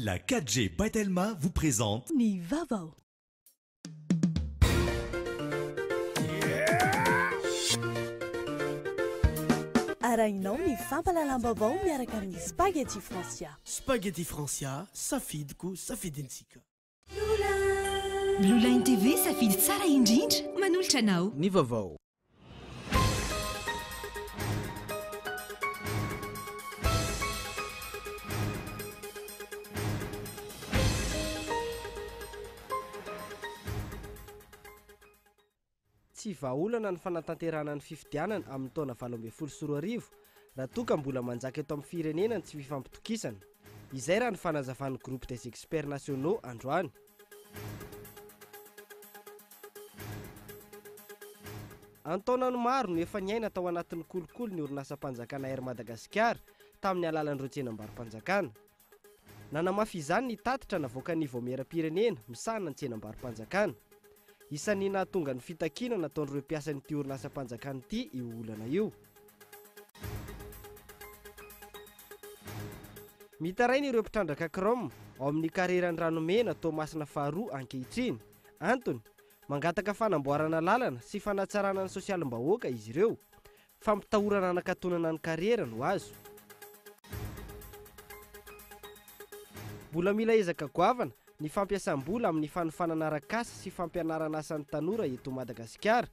La 4G by Telma vous présente Ny vaovao. Arahinao ny fampahalalam-baovao miaraka amin'ny Spaghetti Francia. Spaghetti Francia, safidiko, safidintsika. Blue Line TV, safidy tsara indrindra, manolotra anao. Ny vaovao. Tsy vahaolana ny fanatanterahana ny fifidianana amin'ny taona 2018 raha toa ka mbola manjaka eto amin'ny firenena ny tsy fifampitokisana. Izay raha ny fanazavan'ny Groupe des experts nationaux androany. An-taonany maro no efa niaina tao anatin'ny kolikoly ny orinasam-panjakana Air Madagasikara tamin'ny alalan'ireo tsenambaro-panjakana. Nanamafy izany ny tatitra navoakan'ny Vaomieram-pirenena misahana ny tsenambaro-panjakana. Isan'ny nahatonga ny fitakiana nataon'ireo mpiasan'ity orinasam-panjakana ity io olana io. Mitaraina ireo mpitrandraka chrome ao amin'ny karieran'i Ranomena Toamasina faharoa ankehitriny. Antony, mangataka fanamboarana lalana sy fanatsarana ny sosialim-bahoaka izy ireo. Fampitahorana hanakatonana ny kariera no azo. Mbola mila ezaka goavana ny fampiasam-bola amin'ny fanofanana arak'asa sy fampianarana asan'ny tanora eto Madagasikara,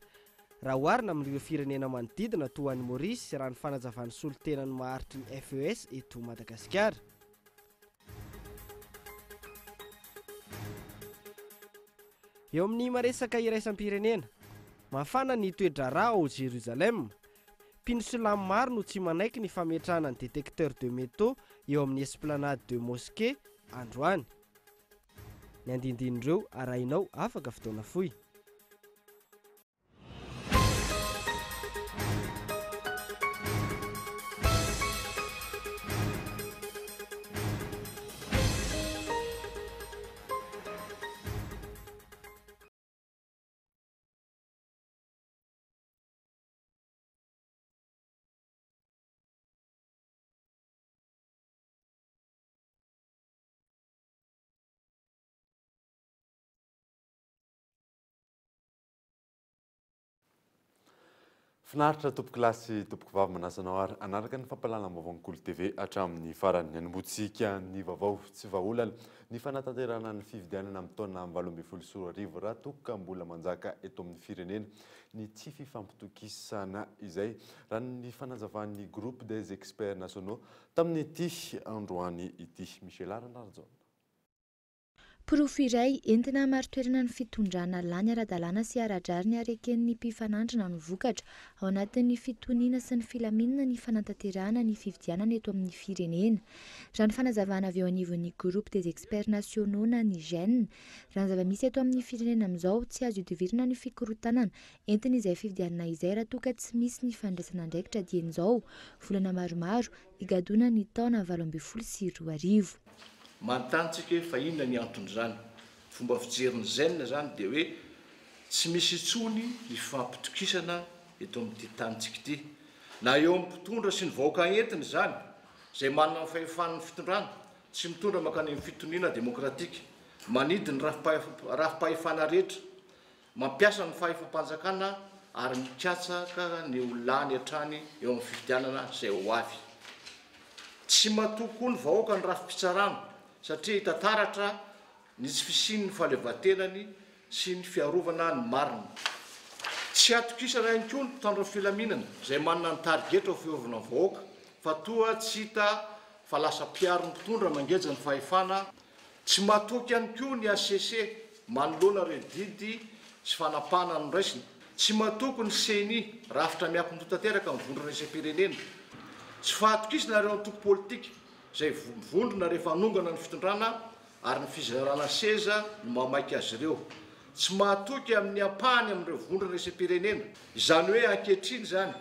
raha oharina amin'ireo firenena manodidina toa an'i Maurice raha ny fanazavan'ny solontenan'ny maharitry ny FES eto Madagasikara. Eo amin'ny maresaka iraisam-pirenena, mafana ny toe-draharaha ao Jérusalem. Mpino silamo maro no tsy manaiky ny fametrahana ny détecteur de métaux eo amin'ny esplanade de mosquée androany. Ny andindinin'ireo arahinao afaka fotoana fohy. Finaritra tompokolahy sy tompokovavy manasa anao ary hanaraka ny fampahalalam-baovaon'ny Kolo TV hatramin'ny farany. Hanombohantsika ny vaovao tsy vahaolana ny fanatanterahana ny fifidianana amin'ny taona 2018 raha toa ka mbola manjaka eto amin'ny firenena ny tsy fifampitokisana izay raha ny fanazavan'ny Groupe des experts nationaux tamin'ity androany ity. Michela Ranarijaona. Porofo iray entina hamarin-toerana ny fitondrana lany ara-dalàna sy ara-drariny ary eken'ny mpifanandrina ny vokatra ao anatin'ny fitoniana sy ny filaminana ny fanatanterahana ny fifidianana eto amin'ny firenena. Raha ny fanazavana avy eo anivon'ny Groupe des experts nationaux na ny GEN, raha ny zava-misy eto amin'ny firenena amin'izao, tsy azo ihodivirana ny fikorontanana entin'izay fifidianana izay raha toa ka tsy misy ny fandraisana andraikitra dieny izao volana maromaro higadona ny taona 2018. Manontany tsika hoe fa inona ny anton'izany? Fomba fijerin'ny Zen izany dia hoe tsy misy intsony ny fifampitokisana eto amin'ity tanintsika ity. Na eo amin'ny mpitondra sy ny vahoaka entiny izany, izay manana ny fahefan'ny fitondrana, tsy mitondra mankany amin'ny fitoniana demokratika, manidy ny rafi-pahefana rehetra, Mampiasa ny fahefam-panjakana ary mikatsaka ny ho lany hatrany eo amin'ny fifidianana izay ho avy. Tsy matoky koa ny vahoaka ny rafi-pitsarana satria hita taratra ny tsy fisian'ny fahaleovantenany sy ny fiarovana ny marina. Tsy atokisana ihany koa ny mpitandro ny filaminana izay manana ny tarigetra ho fiarovana ny vahoaka fa toa tsy hita fa lasa mpiaro ny mpitondra mangeja ny fahefana Tsy matoky ihany koa ny hcc manoloana ireo didy sy fanapahana noraisina. Tsy matoky ny Ceni, rafitra miakin-doha tanteraka amin'ny vondrona iraisam-pirenena. Tsy fahatokisana ireo antoko politika izay mivondrona rehefa hanongana ny fitondrana ary ny fizarana seza no mahamaika azy ireo. Tsy mahatoky amin'ny ampahany amin'ireo vondrona iraisam-pirenena. Izany hoe ankehitriny izany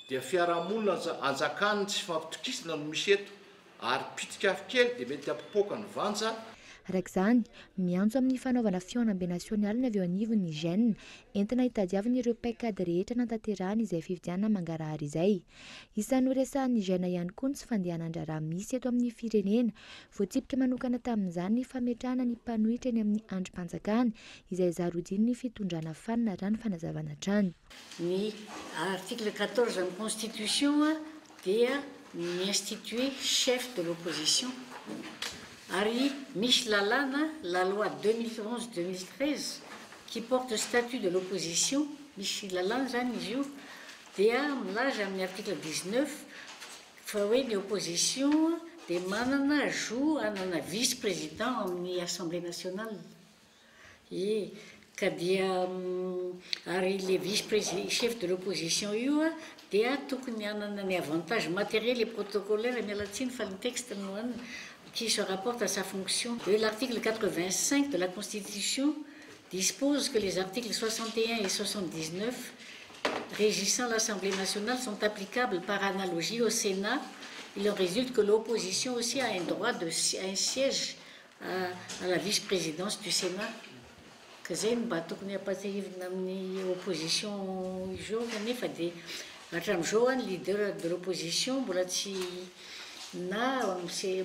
dia fiarahamonina anjakan'ny tsy fampitokisana no misy eto Ary pitik'afo kely dia mety hampipoaka ny vanja. Araka izany, miantso amin'ny fanaovana fihaonambe nasionaly ny avy eo anivon'ny GEN, entina hitadiavana ireo paikady rehetra hanatanterahana izay fifidianana mangarahara izay. Isan'ny noresahan'ny GEN ihany koa ny tsy fandehanan-draharaha misy eto amin'ny firenena. Voatsipika manokana tamin'izany ny fametrahana ny mpanohitra eny amin'ny andrim-panjakana, izay zary hodian'ny fitondrana fanina raha ny fanazavana hatrany. Ny article 14 amin'ny constitution dia mi-instituer chef de l'opposition ary misy lalàna, la loi 2011 2013 qui porte statut de l'opposition, misy lalàna izany izy io, dia milaza amin'ny article 19 fa hoe ny opposition dia manana zo hanana vice président amin'ny assemblée nationale. Ie, ka dia ary le vice prési chef de l'opposition io dia tokony hanana ny avantage matériel et protocolaire, miala tsiny fa ny texte no hanina, qui se rapporte à sa fonction. Et l'article 85 de la constitution dispose que les articles 61 et 79 régissant l'Assemblée nationale sont applicables par analogie au Sénat. Il en résulte que l'opposition aussi a un droit de un siège à la vice-présidence du Sénat. Ka zay no mba tokony hampatsiahivina amin'ny opposition izao, kanefa dia hatramin'izao ny leader de l'opposition mbola tsy na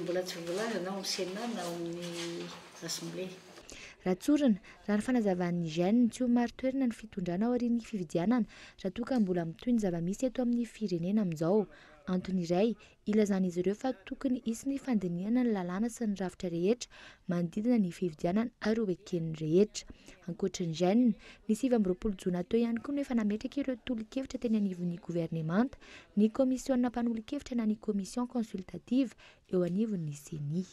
mbola tsy voalaza na ao amin'ny Sénat na ao amin'ny Assemblée. Raha tsorina, raha ny fanazavan'ny GEN, tsy ho marin-toerana ny fitondrana aorian'ny fifidianana raha toa ka mbola mitohy ny zava-misy eto amin'ny firenena amin'izao. Antony iray ilazan'izy ireo fa tokony hisy ny fandinihana ny lalàna sy ny rafitra rehetra manodidina ny fifidianana ary ho eken'ny rehetra. Ankoatry ny GEN, ny 29 jona teo ihany koa no efa nametraka ireo tolo-kevitra teny anivon'ny governemanta, ny komisiona mpanolo-kevitra na ny commission consultative eo anivon'ny CENI.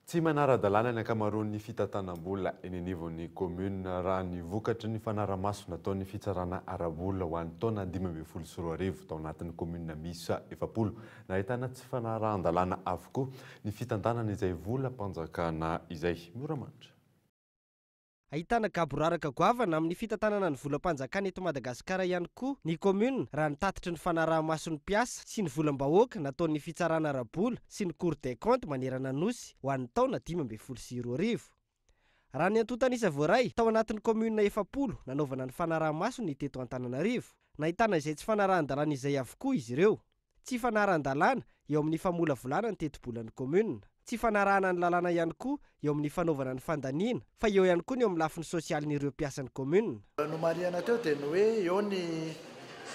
Tsy manara-dalàna ny ankamaroan'ny fitantanam-bola eny anivon'ny commune raha ny vokatry ny fanarahamaso nataon'ny fitsarana ara-bola ho an'ny taona 2015 tao anatin'ny commune miisa 40. Nahitana tsy fanarahan-dalàna avokoa ny fitantanana izay volam-panjakana izay. Mioramanitra. Ahitana gaboraraka goavana amin'ny fitantanana ny volam-panjakana eto Madagasikara ihany koa ny commune raha ny tatitry ny fanaraha-mason'ny mpiasa sy ny volam-bahoaka nataon'ny fitsarana ara-bola sy ny Cour des comptes manerana nosy ho an'ny taona 2015. Raha ny antontan'isa voaray tao anatin'ny commune 40 nanaovana ny fanaraha-maso ny teto Antananarivo, nahitana izay tsy fanarahan-dalàna izay avokoa izy ireo. Tsy fanarahan-dalàna eo amin'ny famolavolana ny tetibolan'ny commune. Tsy fanarahana ny lalàna ihany koa eo amin'ny fanaovana ny fandaniana, fa eo ihany koa ny eo amin'ny lafiny sosialin'ireo mpiasan'ny commune. Nomarihana teo dia ny hoe eo ny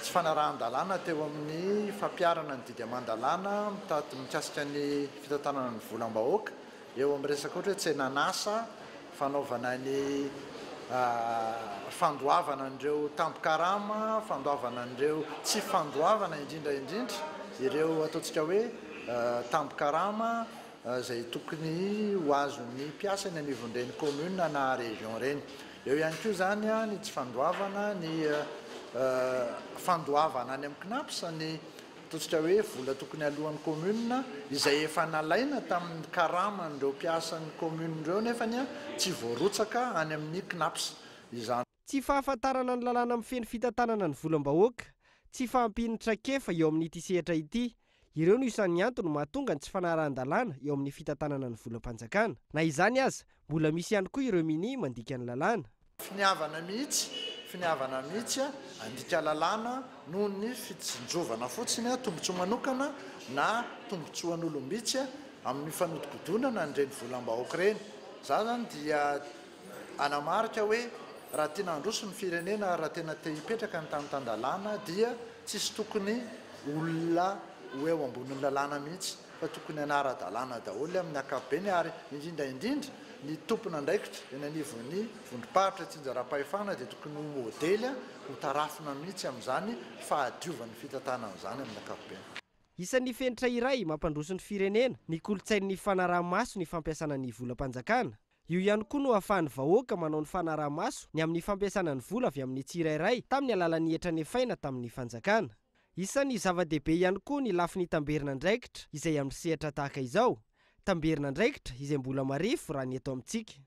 tsy fanarahan-dalàna teo amin'ny fampiharana ny didy aman-dalàna mitady mikasika ny fitantanana ny volam-bahoaka, eo amin'ny resaka ohatra hoe tsenan'asa, fanaovana ny fandoavana an'ireo tambin-karama, fandoavana an'ireo tsy fandoavana indrindra indrindra ireo ataontsika hoe tambin-karama izay tokony ho azon'ny mpiasa eny anivon'ireny commune na région ireny. Eo ihany koa izany ny tsy fandoavana ny fandoavana any amin'ny CNaPS ny ataontsika hoe vola tokony alohan'ny commune izay efa nalaina tamin'ny karaman'ireo mpiasan'ny commune ireo nefany tsy voarotsaka any amin'ny CNaPS izany. Tsy fahafantarana ny lalàna mifehy ny fitantanana ny volam-bahoaka, tsy fahampian'ny traikefa eo amin'ity sehatra ity, ireo no isan'ny antony mahatonga ny tsy fanarahan-dalàna eo amin'ny fitantanana ny volam-panjakana. Na izany aza, mbola misy ihany koa ireo minia mandika ny lalàna. Finiavana mihitsy, finiavana mihitsy handika lalàna noho ny fitsinjovana fotsiny tombontsoa manokana na tombontsoan'olom-bitsy amin'ny fanodikodonana an'ireny volam-bahoaka ireny. Izaho izany dia hanamarika hoe raha tiana handroso ny firenena ary raha tena te hipetraka ny tany tan-dalàna dia tsisy tokony olona ho eo ambonin'ny lalàna mihitsy fa tokony hanara-dalàna daholo amin'ny ankapobeny ary indrindra indrindra ny tompon'andraikitra eny anivon'ny vondrom-paritra itsinjaram-pahefana dia tokony ho modely ho tarafina mihitsy amin'izany fahadiovan'ny fitantanana izany amin'ny ankapobeny. Isan'ny fenitra iray mampandroso ny firenena ny kolontsain'ny fanaraha-maso ny fampiasana ny volam-panjakana. Io ihany koa no ahafahan'ny vahoaka manao ny fanaraha-maso ny amin'ny fampiasana ny vola avy amin'ny tsirairay tamin'ny alalan'ny hetra nefaina tamin'ny fanjakana. Isan'ny zava-dehibe ihany koa ny lafiny tamberin'andraikitra izay amin'ny sehatra tahaka izao. Tamberin'andraikitra izay mbola marefo raha ny eto amintsika.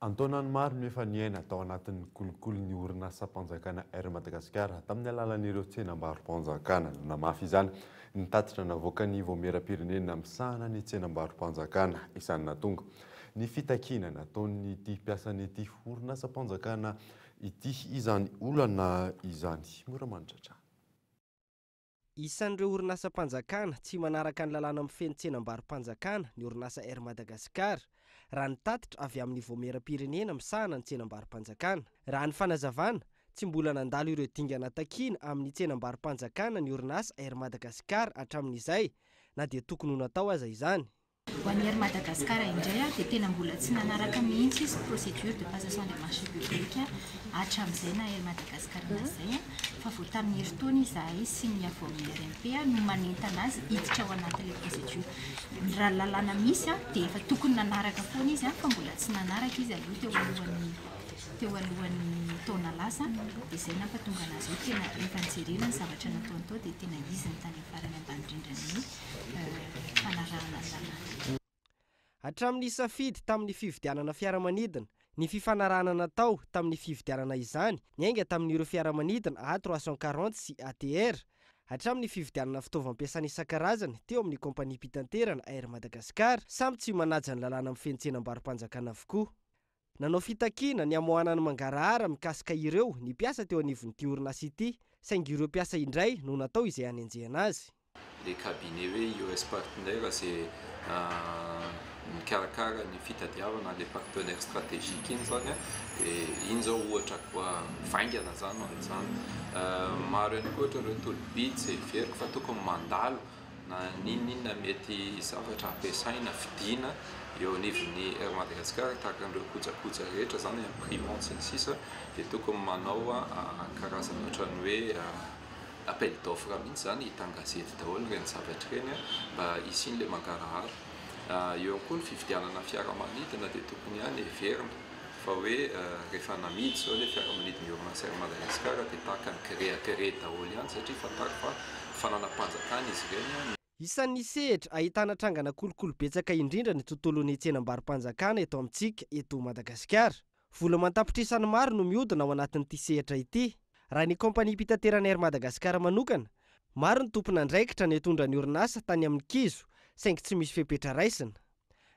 An-taonany maro no efa niaina tao anatin'ny kolikoly ny orinasam-panjakana Air Madagascar tamin'ny alalan'ireo tsenambaro-panjakana. Nanamafy izany Ny tatitra navoakan'ny Vaomieram-pirenena misahana ny tsenambaro-panjakana isan'ny nahatonga ny fitakiana nataon'ity mpiasan'ity orinasam-panjakana ity izany olana izany. Mora manitra hatrany. Isan'ireo orinasam-panjakana tsy manaraka ny lalàna mifehy ny tsenambaro-panjakana ny orinasa Air Madagascar, raha ny tatitra avy amin'ny Vaomieram-pirenena misahana ny tsenambaro-panjakana. Raha ny fanazavana, tsy mbola nandalo ireo dingana takiana amin'ny tsenambaro-panjakana ny orinasa Air Madagascar hatramin'izay, na dia tokony ho natao aza izany. Ho an'i Air Madagascar indray dia tena mbola tsy nanaraka mihitsy izy procédure de passation des marchés publics hatramin'izay na Air Madagascar na izay fa vao tamin'ny herintaona izahay sy ny avy ao amin'ny RMP no manentana azy hiditra ao anatin'ilay procédure. Raha ny lalàna misy dia efa tokony nanaraka foana izy fa mbola tsy nanaraka izy aloha teo alohan'ny teo alohan'ny taona lasa dia izay nampatonga anazy hoe tena rehefa nijerena ny zavatra nataony tao dia tena izy no tany amin'ny farany ambany indrindran'ny fanarahana ny lalàna. Hatramin'ny safidy tamin'ny fividianana fiaramanidina, ny fifanarahana natao tamin'ny fividianana izany niainga tamin'ireo fiaramanidina A 340 sy ATR, hatramin'ny fividianana fitaovam-piasana isan-karazany teo amin'ny kaompaniam-pitanterana Air Madagascar, samy tsy manaja ny lalàna mifehy ny tsenambaro-panjakana avokoa. Nanao fitakiana ny hamoahana ny mangarahara mikasika ireo ny mpiasa teo anivon'ity orinasa ity, saingy ireo mpiasa indray no natao izay hanenjehana azy. Le cabinet hoe IOS Partner izay mikarakara ny fitadiavana le partenaire stratégique iny zany an, dia iny zao ohatra mivaingana zany ho an'izany. Maro ihany koa ohatra ireo tolo-bidy izay heveriko fa tokony mandalo na n'inon'inona mety zavatra ampiasaina, vidiana eo anivon'ny Air Madagascar tahaka an'ireo kojakoja rehetra izany, imprimante sy ny sisa dia tokony manao karazana ohatran'ny hoe appel d'offre mihitsy izany, hita an-gazety daholo ireny zavatra ireny mba hisian'ilay mangarahara. Eo ihany koa ny fividianana fiaramanidina dia tokony ihany heverina fa hoe rehefa namidy izao ilay fiaramanidin'ny orinasa Air Madagascar dia tahaka ny gré à gré daholo ihany satria fantaro fa fananam-panjakana izy ireny. Isan'ny sehatra ahitana trangana kolikoly betsaka indrindra ny tontolon'ny tsenambaro-panjakana eto amintsika eto Madagasikara. Vola aman-tapitrisany maro no mihodina ao anatin'ity sehatra ity. Raha ny kaompaniam-pitaterana Air Madagascar manokana, maro ny tompon'andraikitra nitondra ny orinasa tany amin'ny kizo saingy tsy misy fepetra raisina.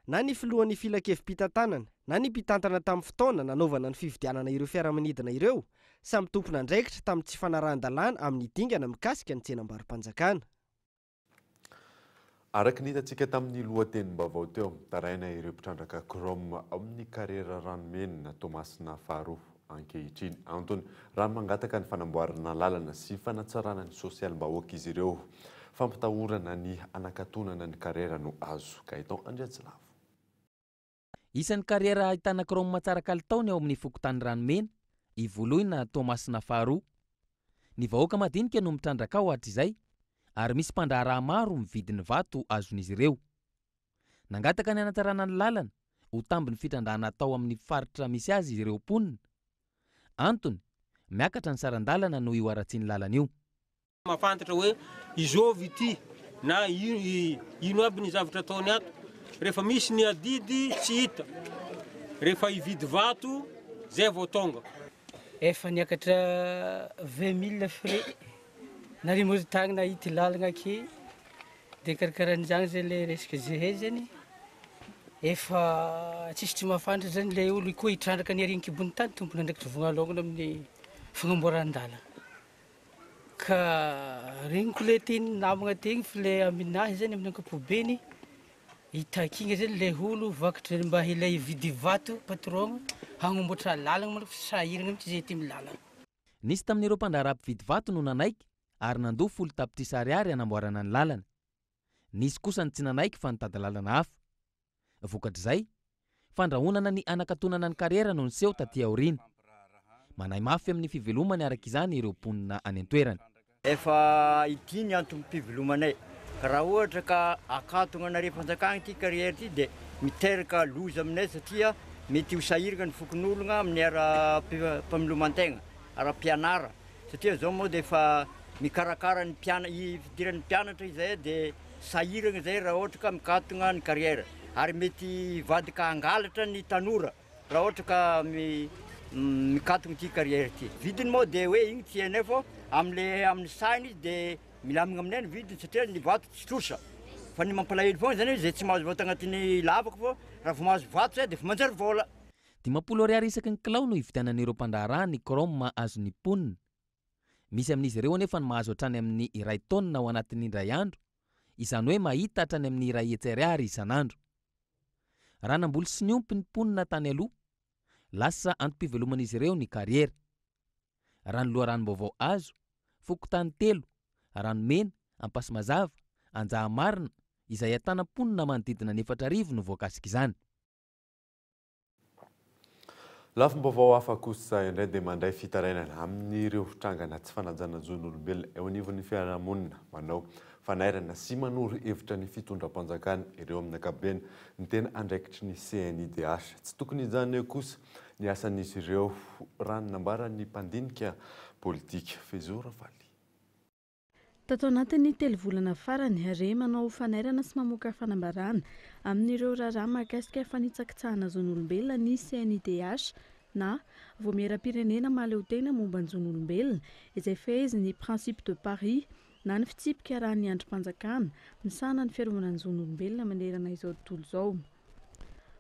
Na ny filohan'ny filankevi-pitantanana na ny mpitantana tamin'ny fotoana nanaovana ny fividianana ireo fiaramanidina ireo, samy tompon'andraikitra tamin'ny tsy fanarahan-dalàna amin'ny dingana mikasika ny tsenambaro-panjakana. Araka ny hitantsika tamin'ny lohatenim-baovao teo, mitaraina ireo mpitrandraka chrome ao amin'ny kariera Ranomenina Toamasina faharoa ankehitriny. Antony, raha mangataka ny fanamboarana lalana sy fanatsarana ny sosialim-bahoaka izy ireo. Fampitahorana ny hanakatonana ny kariera no azo. Gaëtan Andriantsilavo. Isan'ny kariera ahitana chrome tsara kalitao ny ao amin'ny fokontany Ranomena, Ivoloina, Toamasina faharoa. Ny vahoaka madinika no mitrandraka ao hatrizay ary misy mpandraharaha maro mividy ny vato azon'izy ireo. Nangataka ny hanatsarana ny lalana ho tambin'ny fitrandrahana atao amin'ny faritra misy azy ireo mponina. Antony, miakatra ny saran-dalana noho io haratsian'ny lalana io. Mahafantatra hoe izôvy ity na ino aby ny zavatra ataony ato. Rehefa misy ny adidy tsy hita, rehefa hividy vato zay vao tonga. Efa niakatra 20 mille frais na remote tagny na ity lalagna ake de karakaran'izany zay le resaka zehe zany efa tsisy tsy mahafantatra zany le olo koa hitrandraka ny harena-kibon'ny tany tompon'andraikitra voalongany amin'ny fagnamboaran-dalana ka regniko le teny namagna tegny fa le aminahy zany amin'ny ankapobeny Itakiana zany le olo vakatra mba ilay hividy vato patron hagnamboatra lalagna malôha fa sahiragna mihitsy zay aty amin'ny lalagna. Nisy tamin'ireo mpandraharaha mpividy vato no nanaiky ary nandoa 10 tapitrisa ariary hanamboarana ny lalana. Nisy kosa ny tsy nanaiky fa nitady lalana hafa. Vokatr'izay, fandrahonana ny hanakatonana ny kariera no niseho taty aoriana. Manahy mafy amin'ny fivelomany araka izany ireo mponina any an-toerana. Efa ity ny antom-pivelomanay ka raha ohatra ka akatogna anareo fanjakagna ity carrière ity dia miteraka loza aminay satria mety ho sahiragna ny fokonologna amin'ny ara-pameloman-tegna, ara-pianara satria zao moa dia efa mikarakara ny mpiana- fidiran'ny mpianatra izahay dia sahiragna zay raha ohatra ka mikatogna ny carrière ary mety hivadika hangalatra ny tanora. Raha ohatra ka mikatona ity carrière ity. Vidiny moa dia hoe igny tsy hainay fô amle amin'ny sahiny izy dia Milamigna aminay ny vidiny satria ny vato tsy trosa fa ny mampalahelo foagna zany hoe zay tsy mahazo vato agnatin'ny lavaka fô raha vao mahazo vato zay de efa manjary vôla. 50 ariary isaky ny kilao no ividianan'ireo mpandraharaha ny chrome azon'ny mponina. Misy amin'izy ireo anefa ny mahazo hatrany amin'ny iray taonina ao anatin'ny indray andro, izany hoe mahita hatrany amin'ny 100 ariary isan'andro. Raha namboly sy niompy ny mponina tany aloha, lasa antom-piveloman'izy ireo ny kariera. Raha ny loharanom-baovao azo, fokontany telo, Ranomena, Ampasimazava, Anjahamarina, izay ahitana mponina manodidina ny 4000 no voakasik'izany. Lafim-baovao hafa kosa indray dia mandray fitarainana amin'ireo trangana tsy fanajana zon'olombelona eo anivon'ny fiarahamonina manao fanairana sy manoro hevitra ny fitondram-panjakana ireo amin'ny ankapobeny ny tena andraikitry ny CNIDH. Tsy tokony hijanona eo kosa ny asan'izy ireo raha ny nambaran'ny mpandinika politika Fehizoro Rafaly. Tato anatin'ny telo volana farany, re manao fanairana sy mamoaka fanambarana amin'ireo raharaha mahakasika fanitsakitsahana zon'olombelona ny CNIDH na Vaomieram-pirenena mahaleotena momba ny zon'olombelona izay fehezin'ny Principes de Paris na ny fitsipika arahin'ny andrim-panjakana misahana ny fiarovana ny zon'olombelona manerana izao tontolo izao.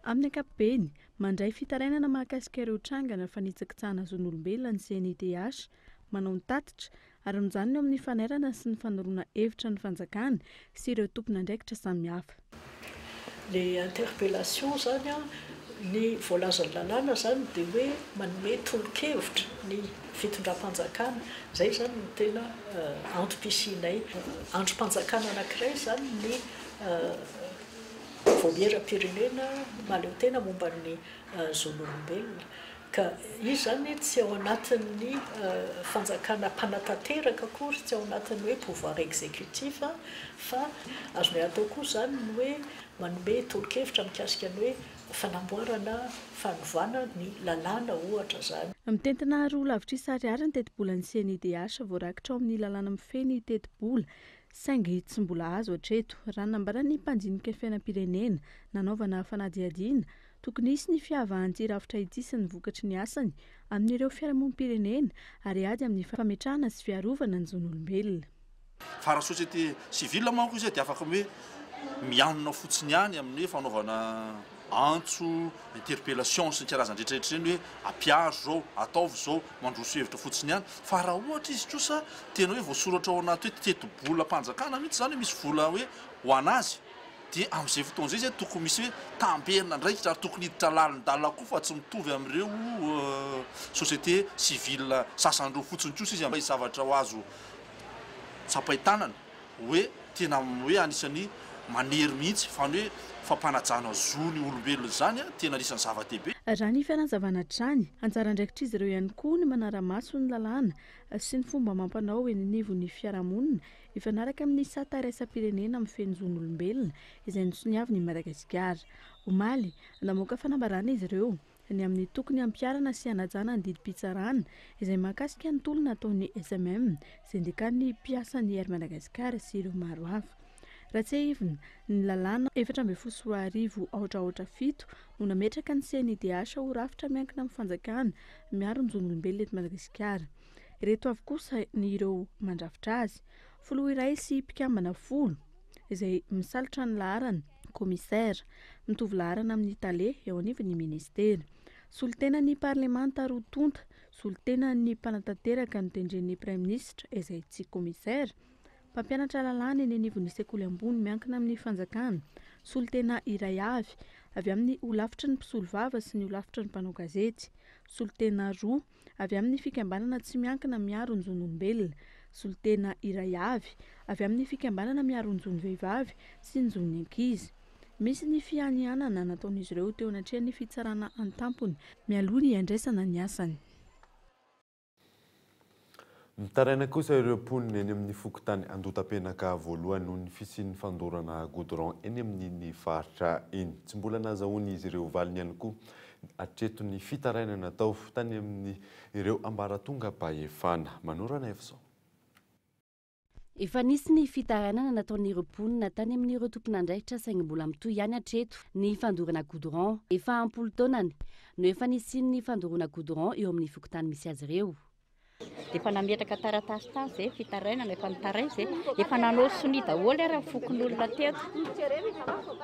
Amin'ny ankapobeny, mandray fitarainana mahakasika ireo trangana fanitsakitsahana zon'olombelona ny CNIDH, manao ny tatitra, ary mijanona eo amin'ny fanairana sy ny fanoroana hevitra ny fanjakana sy ireo tompon'andraikitra samihafa. Le interpellation zany an, ny voalazan'ny lalàna zany dia hoe manome tolo-kevitra ny fitondram-panjakana, zay zany no tena antom-pisianay. Andrim-panjakana anankiray zany ny Vaomieram-pirenena mahaleo tena momba ny zon'olombelona. Ka izy izany tsy ao anatin'ny fanjakana mpanatanteraka akory, tsy ao anatin'ny hoe pouvoir exécutif, fa azonay atao koa izany ny hoe manome tolo-kevitra mikasika ny hoe fanamboarana, fanovana ny lalàna ohatra izany. Mitentina 2 lavitrisa ariary ny tetibolan'ny CNIDH voarakitra ao amin'ny lalàna mifehy ny tetibola saingy tsy mbola azo hatreto. Raha ny nambaran'ny mpandinika fiainam-pirenena nanaovana fanadihadiana, tokony hisy ny fiavahan'ity rafitra ity sy ny vokatry ny asany amin'ireo fiarahamonim-pirenena ary ady amin'ny fametrahana sy fiarovana ny zon'olombelona. Fa raha société civile manko izy dia afaka hoe mianona fotsiny ihany amin'ny hoe fanaovana antso, interpellation sy ny karazany rehetra rehetra ireny hoe ampiaro izao, ataovy izao, mandroso hevitra fotsiny ihany. Fa raha ohatra izy kosa tena hoe voasoratra ao anaty hoe tetibolam-panjakana mihitsy izany hoe misy vola hoe ho an'azy dia amin'izay fotoana izay izy tokony misy hoe tamberin'andraikitra ary tokony hiditra lalindalina koa fa tsy mitovy amin'ireo société civile sasany ireo fotsiny kosa izy mba hisy zavatra ho azo tsapain-tanana hoe tena hoe anisan'ny manery mihitsy fa ny hoe fampanajana zo ny olombelona izany tena anisan'ny zava-dehibe. Raha ny fanazavana hatrany, anjara andraikitr'izy ireo ihany koa ny manara-maso ny lalàna sy ny fomba amam-panao eny anivon'ny fiarahamonina hifanaraka amin'ny sata iraisam-pirenena mifehy ny zon'olombelona izay nosoniavin'i Madagasikara. Omaly, namoaka fanambarana izy ireo ny amin'ny tokony hampiharana sy hanajana ny didim-pitsarana izay mahakasika ny tolona ataon'ny SMM, sendikan'ny mpiasan'ny Air Madagascar sy ireo maro hafa. Raha tsiahivina, ny lalàna 2014 aotra aotra 7 no nametraka ny CNIDH ho rafitra miankina amin'ny fanjakana miaro ny zon'olombelona eto Madagasikara. Ireto avy kosa ny ireo mandrafitra azy, filoha iray sy mpikambana 10 izay misalotra ny laharana, Commissaire, mitovy laharana amin'ny tale eo anivon'ny minisitera. Solontenan'ny parlemanta roa tonta, solontenan'ny mpanatanteraka notendren'ny praiminisitra izay tsy commissaire, mpampianatra lalàna eny anivon'ny sekoly ambony miankina amin'ny fanjakana, solontena iray avy avy amin'ny holafitry ny mpisolovava sy ny holafitry ny mpanao gazety, solontena roa avy amin'ny fikambanana tsy miankina miaro ny zon'olombelona, solontena iray avy avy amin'ny fikambanana miaro ny zon'ny vehivavy sy ny zon'ny ankizy. Misy ny fianianana nataon'izy ireo teo anatrehan'ny fitsarana an-tampony mialoha ny handraisana ny asany. Mitaraina kosa ireo mponina eny amin'ny fokontany Andotapenaka voalohany noho ny fisian'ny fandorana goudron eny amin'iny faritra iny. Tsy mbola nahazahoan'izy ireo valiny ihany koa hatreto ny fitarainana natao tany amin'ireo ambaratongam-pahefana. Manorana Efson. Efa nisy ny fitarainana nataon'ireo mponina tany amin'ireo tompon'andraikitra saingy mbola mitohy ihany hatreto ny fandorana goudron. Efa am-polo taonany no efa nisian'ny fandoroana goudron eo amin'ny fokontany misy azy ireo. Dia efa nametraka taratasy tany izay fitarainana, efa nitaraina izay, efa nanao sonia daholo ary ny fokonolona teto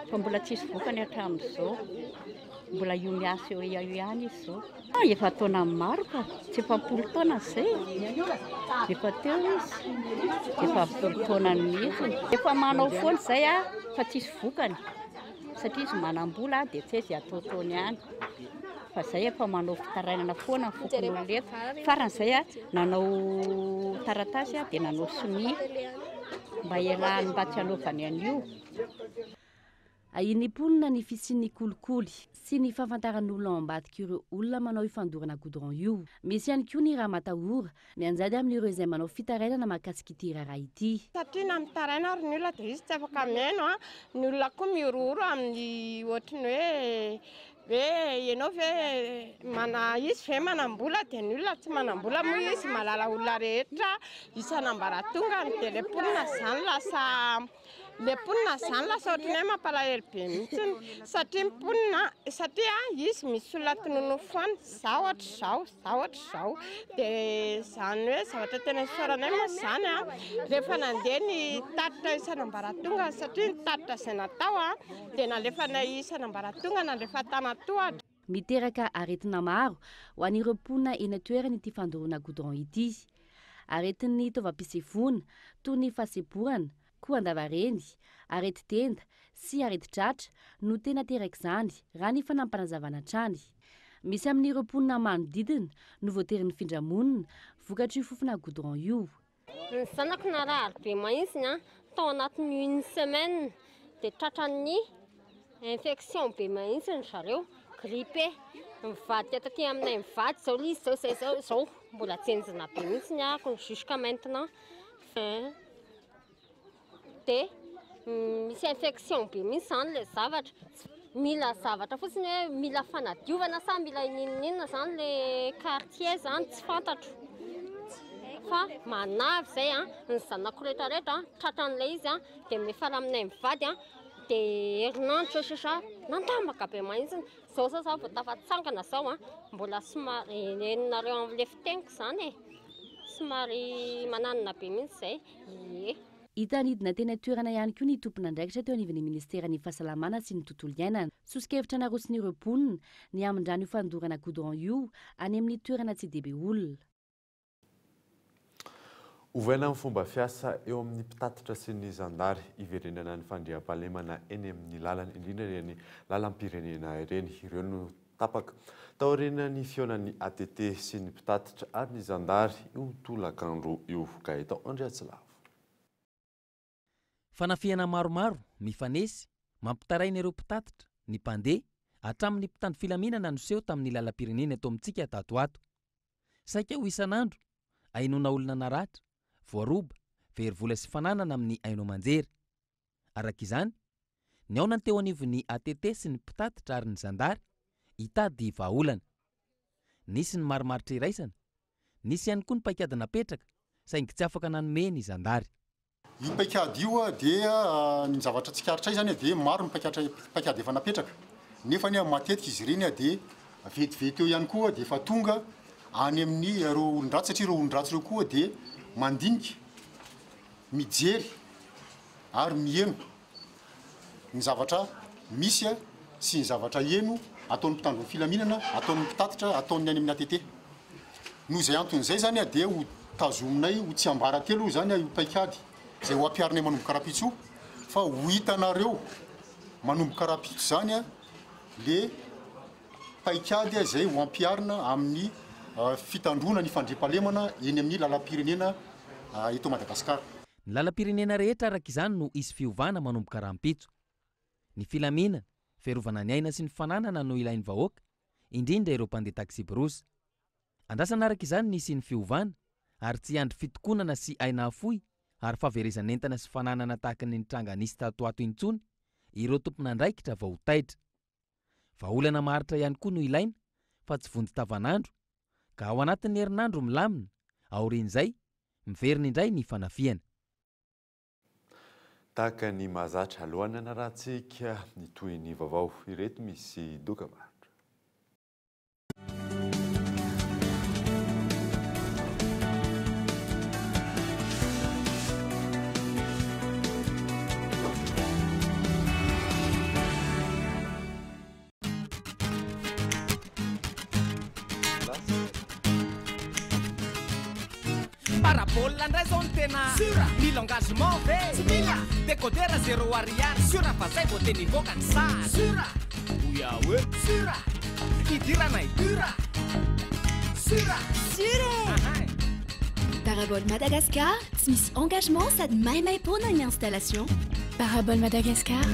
fa mbola tsisy vokany hatramin'izao. Mbola io miasa eo io ihany izy izao. Ah, efa taona maro ka, tsy efa am-polo taona izay. Efa teo izy, efa am-polo taonany mihitsy. Efa manao foana izay ah, fa tsisy vokany satria izy manam-bola dia tsy hay izay ataotaony any. Fa izay efa manao fitarainana foana ny fokonolona eto. Faran'izay ah, nanao taratasy ah, dia nanao sonia mba hialany mba tsy hanaovany an'io. Ahian'ny mponina ny fisian'ny kolikoly sy ny fahafantaran'olona ao ambadik'ireo olona manao io fandorana goudron io. Misy ihany koa ny ramatahora mianjady amin'ireo izay manao fitarainana mahakasika ity raharaha ity. Satria na mitaraina ary ny olona dia izy tsy afaka mihaino an, ny olona koa mihorohoro amin'ny ohatry ny hoe hoe ianao ve mana izy ve manam-bola dia ny olona tsy manam-bola moa izy mahalala olona rehetra isan'ambaratongany dia ilay mponina izany lasa Le mponina zany lasa ohatran'ny hoe mampalahelo be mihitsiny satria ny mponina satria izy misy olona tononofy foana za ohatr'izao za ohatr'izao dia zany hoe zavatra tena isaoranay moa zany a rehefa nandeha ny tatitra isan'ambaratonga satria ny tatitra izay natao a dia nalefanay isan'ambaratonga nalefa an-tanan-tohatra. Miteraka aretina maro ho an'ireo mponina eny an-toerana ity fandoroana goudron ity. Aretin'ny taovam-pisefoana, toy ny fahasemporana, koan-davareny, areti-tenda sy areti-tratra no tena aterak'izany, raha ny fanampinazavana hatrany. Misy amin'ireo mponina manodidina no voatery nifindra monina vokatr'io fofona goudron io. Ny zanako narary be mahitsiny an, tao anatin'ny une semaine dia tratran'ny infection be mahitsiny ry zareo, grippe, nivadika taty aminay mivady izao ilay izy izao, izay izao, izao mbola jenjina be mihitsy ny ahako jusqu'à maintenant. Dia misy infection be mihitsy izany ilay zavatra. Mila zavatra fotsiny hoe mila fanadiovana sa mila n'inon'inona izany ilay quartier izany tsy fantatro. Fa manavy izay an, ny zanako rehetra rehetra tratran'ilay izy an, dia miafara aminay mivady an, dia herinandro izao sisa nandamaka be mihitsy. Izao izao izaho vao tafatsangana izao an, mbola somary henonareo amin'ilay fiteniko izany e. Somary mananona be mihitsy izay, ie. Hita nidina teny an-toerana ihany koa ny tompon'andraikitra teo anivon'ny minisiteran'ny Fahasalamana sy ny Tontolo iainana. Soso-kevitra naroson'ireo mponina ny hamindrana io fandorana goudron io any amin'ny toerana tsy dia be olona. Ovaina ny fomba fiasa eo amin'ny mpitatitra sy ny zandary hiverenana ny fandriampahalemana eny amin'ny lalana, indrindra ireny lalam-pirenena ireny. Ireo no Tapaka. Taorian'ny fihaonan'ny ATT sy ny mpitatitra ary ny zandary io tolakandro io. Gaëtan Andriatsilavo. Fanafihana maromaro mifanesy mampitaraina ireo mpitatitra, ny mpandeha, hatramin'ny mpitandro filaminana niseho tamin'ny lalam-pirenena eto amintsika tato ho ato. Saika ho isan'andro, ahenoana olona naratra, voaroba, very vola sy fananana amin'ny haino aman-jery. Araka izany, nihaona ny teo anivon'ny ATT sy ny mpitatitra ary ny zandary hitady vahaolana. Nisy ny marimaritra iraisana, nisy ihany koa ny paikady napetraka saingy tsy afaka nanome ny zandary. Io paikady io dia ny zavatra tsikaritray izany dia maro ny paikady efa napetraka nefa matetika izy ireny dia vetivety eo ihany koa dia efa tonga any amin'ny ireo olon-dratsy satria ireo olon-dratsy ireo koa dia mandinika, mijery ary miheno ny zavatra misy sy ny zavatra heno ataon'ny mpitandro ny filaminana, ataon'ny mpitatitra, ataon'ny any amin'ny ATT. Noho izay antony izay izany dia ho tazominay ho tsiambaratelo izany io paikady izay ho ampiharinay manomboka rahampitso io fa ho hitanareo manomboka rahampitso izany le paikady izay ho ampiharina amin'ny fitandroana ny fandriampahalemana eny amin'ny lalam-pirenena eto Madagasikara. Ny lalam-pirenena rehetra araka izany no hisy fiovana manomboka rahampitso. Ny filaminana, fiarovana ny aina sy ny fananana no ilain'ny vahoaka, indrindra ireo mpandeha taksiborosy. Andrasana araka izany ny hisian'ny fiovana ary tsy hiandry fitokonana sy aina hafoy ary fahaverezan'entana sy fananana tahaka ny nitranga nisy tato ho ato intsony ireo tompon'andraikitra vao ho taitra. Vahaolana maharitra ihany koa no ilaina fa tsy vonjy tavanandro ka ao anatin'ny herinandro milamina, aorian'izay, miverina indray ny fanafihana. Tahaka ny mahazatra, alohan'ny hanarahantsika ny tohin'ny vaovao, ireto misy dokambarotra. Parabole indray zao no tena Sûr Mila engagement ve? Tsy mila Décodeur zéro ariary Sûr fa zay vao tena hivoaka ny sary Sûr Oya oe Sûr Hidiranay dur Sûr Sûr e! Parabole Madagascar, tsy misy engagement sady maimaimpoana ny installation. Parabole Madagascar,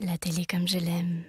la télé comme je l'aime.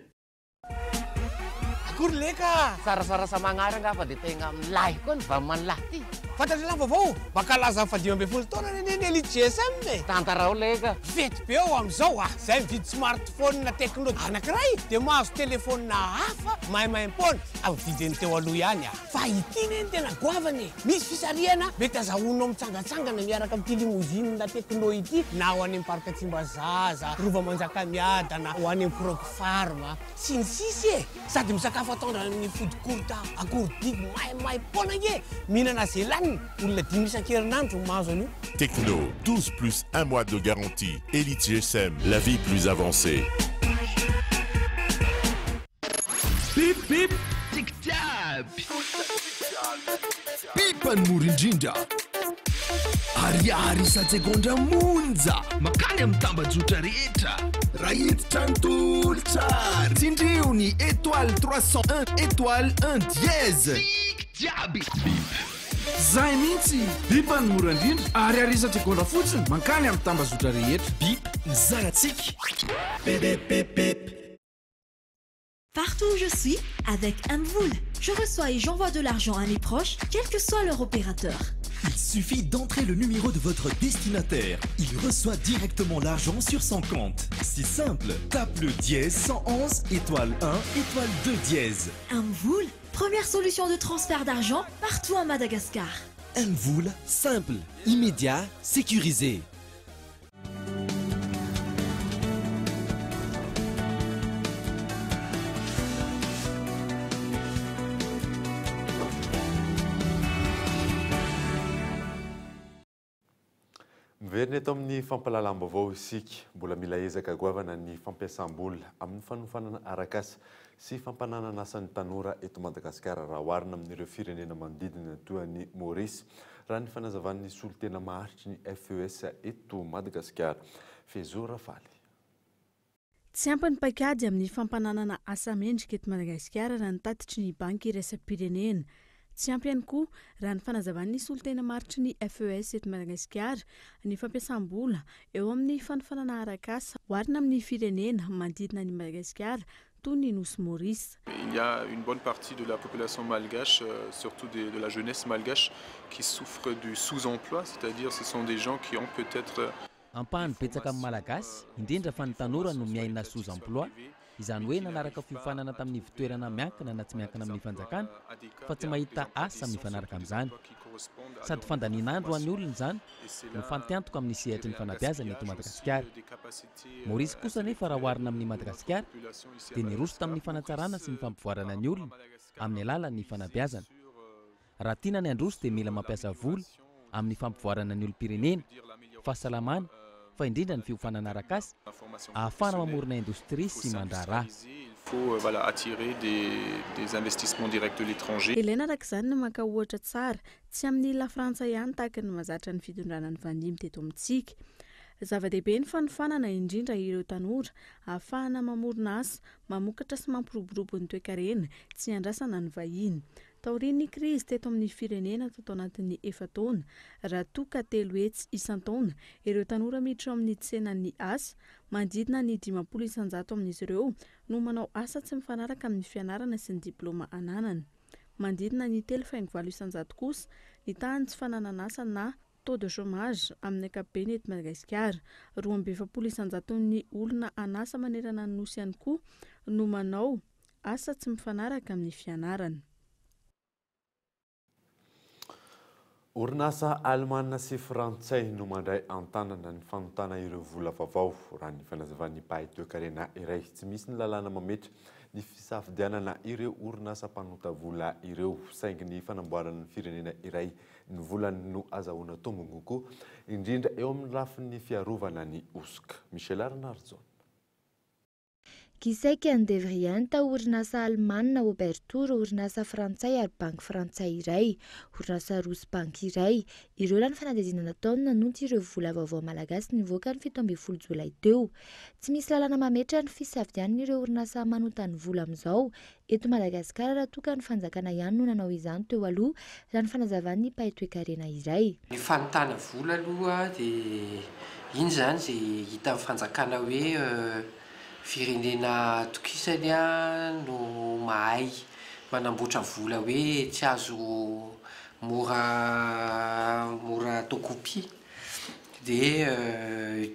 Akory leka! Sarasarasa magnary angaha fa dia tegna milay koa ny vaman'ny lahy ty. Fantatr'ialahy vaovao? Mankalaza ny fahadimy ambin'ny folo taonany anie ny Elite GSM e! Tantarao leka! Fety be ao amin'izao ah! Zay mividy smartphone Tecno anankiray dia mahazo telefaonina hafa maimaimpoana amin'ny vidiny teo aloha ihany ah! Fa ity ne no tena goavana e! Misy fisarihana mety azahoanao mitsangantsangana miaraka amin'ity limousine Tecno ity na ho any amin'ny Parc Tsimbazaza, Rova Manjakamiadana, ho any amin'ny Croc Farm sy ny sisa e! Sady misakafo atoandro any amin'ny food court Akorodily maimaimpoana ange! Mihinana ze laniny, olona dimy isan-kerinandro no mahazo an'io. Tecno, 12 plus 1 mois de garantie. Elite GSM, la vie plus avancée. Bip bip tiako jiaby. Pipa ny mora indrindra. Ariary isan-tsegondra monja. Makany amin'ny tambajotra rehetra. Raha hiditra ny tolotra ary. Tsindrio ny étoile 301 étoile 1 dièse. Tiako jiaby. Bip. Zay mihitsy! Bip ny mora indrindra. Ariary isan-tsegondra fotsiny. Mankany amin'ny tambajotra rehetra. Bip mizara tsiky. Bip bip bip bip. Partout où je suis, avec MVola, je reçois et j'envoie de l'argent à mes proches, quel que soit leur opérateur. Il suffit d'entrer le numéro de votre destinataire. Il reçoit directement l'argent sur son compte. C'est simple. Tape le dièse 111 étoile 1 étoile 2 dièse. MVola, première solution de transfert d'argent partout à Madagascar. MVola, simple, immédiat, sécurisé. Miverina eto amin'ny fampahalalam-baovao isika. Mbola mila ezaka goavana ny fampiasam-bola amin'ny fanofanana arak'asa sy fampananana asa ny tanora eto Madagasikara raha oharina amin'ireo firenena manodidina toa an'i Maurice, raha ny fanazavan'ny solontena maharitry ny FES eto Madagasikara, Fezo Rafaly. Tsy ampy ny paikady amin'ny fampananana asa mendrika eto Madagasikara raha ny tatitry ny Banky iraisam-pirenena. Tsy ampy ihany koa, raha ny fanazavan'ny solontena maharitry ny FES eto Madagasikara, ny fampiasam-bola eo amin'ny fanofanana arak'asa oharina amin'ny firenena manodidina an'i Madagasikara toy ny Nosy Maurice. Il y a une bonne partie de la population malgache, surtout de la jeunesse malgache, qui souffre du sous-emploi, c'est-à-dire ce sont des gens qui ont peut-être Ampahany betsaka amin'ny Malagasy, indrindra fa ny tanora no miaina sous-emploi, izany hoe nanaraka fiofanana tamin'ny ivontoerana miankina na tsy miankina amin'ny fanjakana fa tsy mahita asa mifanaraka amin'izany. Sady fandanian'andro ho an'ny olona izany no fantiantoka amin'ny sehatry ny fanabeazana eto Madagasikara. Maurice kosa anefa raha oharina amin'i Madagasikara dia niroso tamin'ny fanatsarana sy ny fampivoarana ny olona amin'ny alalan'ny fanabeazana. Raha tiana ny handroso dia mila mampiasa vola amin'ny fampivoarana ny olom-pirenena, fahasalamana, fa indrindra ny fiofanana arak'asa ahafahana mamorona indostria sy mandraharaha. Il faut voilà, attirer des investissements directs de l'étranger. Ilaina araka izany ny maka ohatra tsara, tsy amin'ny Lafrantsa ihany tahaka ny mahazatra ny fitondrana ny vahiny teto amintsika. Zava-dehibe ny fanofanana indrindra ireo tanora ahafahana mamorona asa, mamokatra sy mampiroborobo ny toekarena, tsy iandrasana ny vahiny. Taorian'ny krizy teto amin'ny firenena tato anatin'ny efa-taona, raha toa ka 300 isan-taona ireo tanora miditra ao amin'ny tsenan'ny asa, manodidina ny 50% amin'izy ireo no manao asa tsy mifanaraka amin'ny fianarana sy ny diplaoma ananana. Manodidina ny 3,8% kosa ny tahan'ny tsy fananan'asa na taux de chômage amin'ny ankapobeny eto Madagasikara. 42% olona an'asa manerana ny nosy ihany koa no manao asa tsy mifanaraka amin'ny fianarana. Orinasa alemana sy frantsay no mandray an-tanana ny fanontana ireo vola vaovao, raha ny fanazavan'ny mpahay toekarena iray. Tsy misy ny lalàna mametra ny fisafidianana ireo orinasa mpanonta vola ireo, saingy ny fanamboaran'ny firenena iray ny volany no azahoana tombony kokoa, indrindra eo amin'ny lafin'ny fiarovana ny hosoka. Michel Arnarjon. Giesecke Devrient, orinasa alemanina, Oberthur, orinasa frantsay ary banky frantsay iray, orinasa roa sy banky iray. Ireo raha ny fanadihadiana nataony nanonta ireo vola vaovao malagasy nivoaka ny 17 jolay teo. Tsy misy lalàna mametra ny fisafidianana ireo orinasa manonta ny vola amin'izao eto Madagasikara raha toa ka ny fanjakana ihany no nanao izany teo aloha, raha ny fanazavan'ny mpahay toekarena iray. Ny fanontana vola aloha dia iny izany izay hitan'ny fanjakana hoe firenena atokisany no mahay manamboatra vola hoe tsy azo mora mora atao copie dia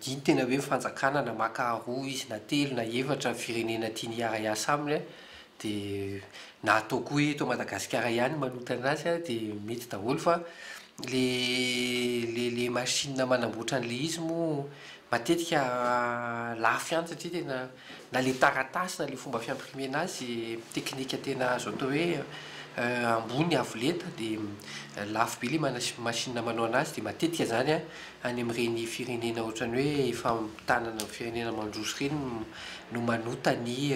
iny tena hoe fanjakana na maka roa izy na telo na efatra firenena tiany hiara-hiasa aminy dia na atao koa hoe eto Madagasikara ihany manota anazy dia mety daholo fa le le le machine manamboatra an'le izy moa matetika lafo ihany satria tena na le taratasy na le fomba fi-imprimer-na azy teknika tena azo atao hoe ambony avo lenta dia lafo be le machine manao anazy dia matetika zany a any amin'ireny firenena ohatran'ny hoe efa tanana firenena mandroso ireny no manota ny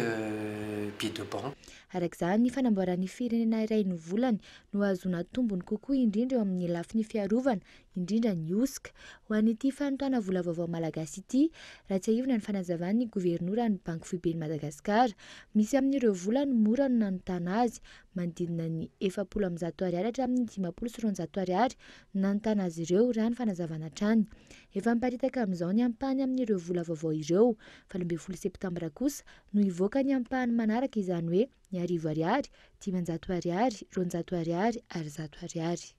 billet de banque. Araka izany, ny fanamboaran'ny firenena iray ny volany no ahazoana tombony kokoa indrindra eo amin'ny lafiny fiarovana, indrindra ny hosoka. Ho an'ity fanontana vola vaovao malagasy ity, raha tsiahivina ny fanazavan'ny governoran'ny Banky Foiben'i Madagasikara, misy amin'ireo vola no mora no nanontana azy, manodidina ny 140 ariary hatramin'ny 250 ariary no nanontana azy ireo, raha ny fanazavana hatrany. Efa miparitaka amin'izao ny ampahany amin'ireo vola vaovao ireo. 18 septambra kosa no hivoaka ny ampahany manaraka, izany hoe ny 1000 ariary, 500 ariary, 200 ariary ary 100 ariary.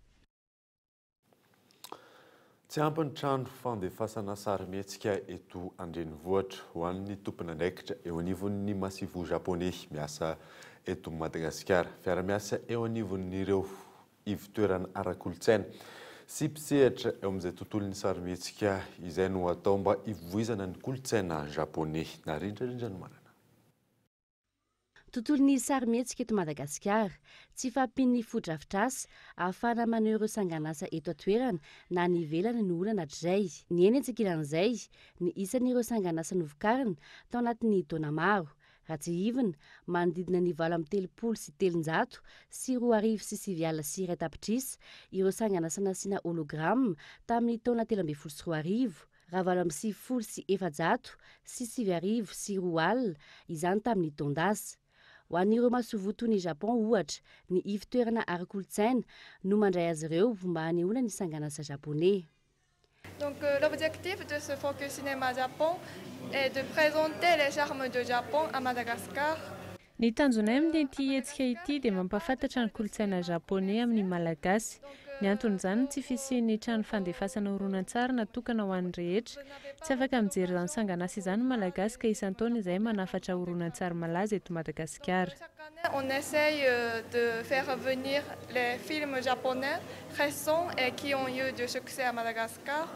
Tsy ampy ny trano fandefasana sarimihetsika eto an-drenivohitra ho an'ny tompon'andraikitra eo anivon'ny masoivoho japoney miasa eto Madagasikara. Fiara-miasa eo anivon'ireo ivontoerana ara-kolontsaina sy mpisehatra eo amin'izay tontolon'ny sarimihetsika izay no atao mba hivoizana ny kolontsaina japoney. Narindra ny manana. Tontolon'ny sarimihetsika eto Madagasikara, tsy fahampian'ny fotodrafitrasa ahafahana maneho ireo sanganasa eto an-toerana na any ivelany no olana hatrizay. Ny eny antsikilan'izay, ny isan'ireo sanganasa novokarina tao anatin'ny taona maro. Raha tsiahivina, manodidina ny 2038 001 tapitrisa ireo sanganasa nasiana hologramme tamin'ny taona 2013, raha 2098 009 izany tamin'ny taon-dasa. Ho an'ireo masoivoho toy ny Japon ohatra, ny ivontoerana ara-kolontsaina no mandray azy ireo mba hanehoana ny sanganasa japoney. Donc l'objectif de ce Focus Cinéma Japon est de présenter les charmes de Japon à Madagascar. Ny tanjonay amin'ity hetsika ity dia mampahafantatra ny kolontsaina japoney amin'ny malagasy. Ny anton'izany tsy fisian'ny trano fandefasana horonantsary natokana ho an'ny rehetra. Tsy afaka mijery izany sanganasa izany ny malagasy ka isan-taona izay manafatra horonantsary malaza eto Madagasikara. On essaye de faire venir les films japonais récents et qui ont eu du succès à Madagascar.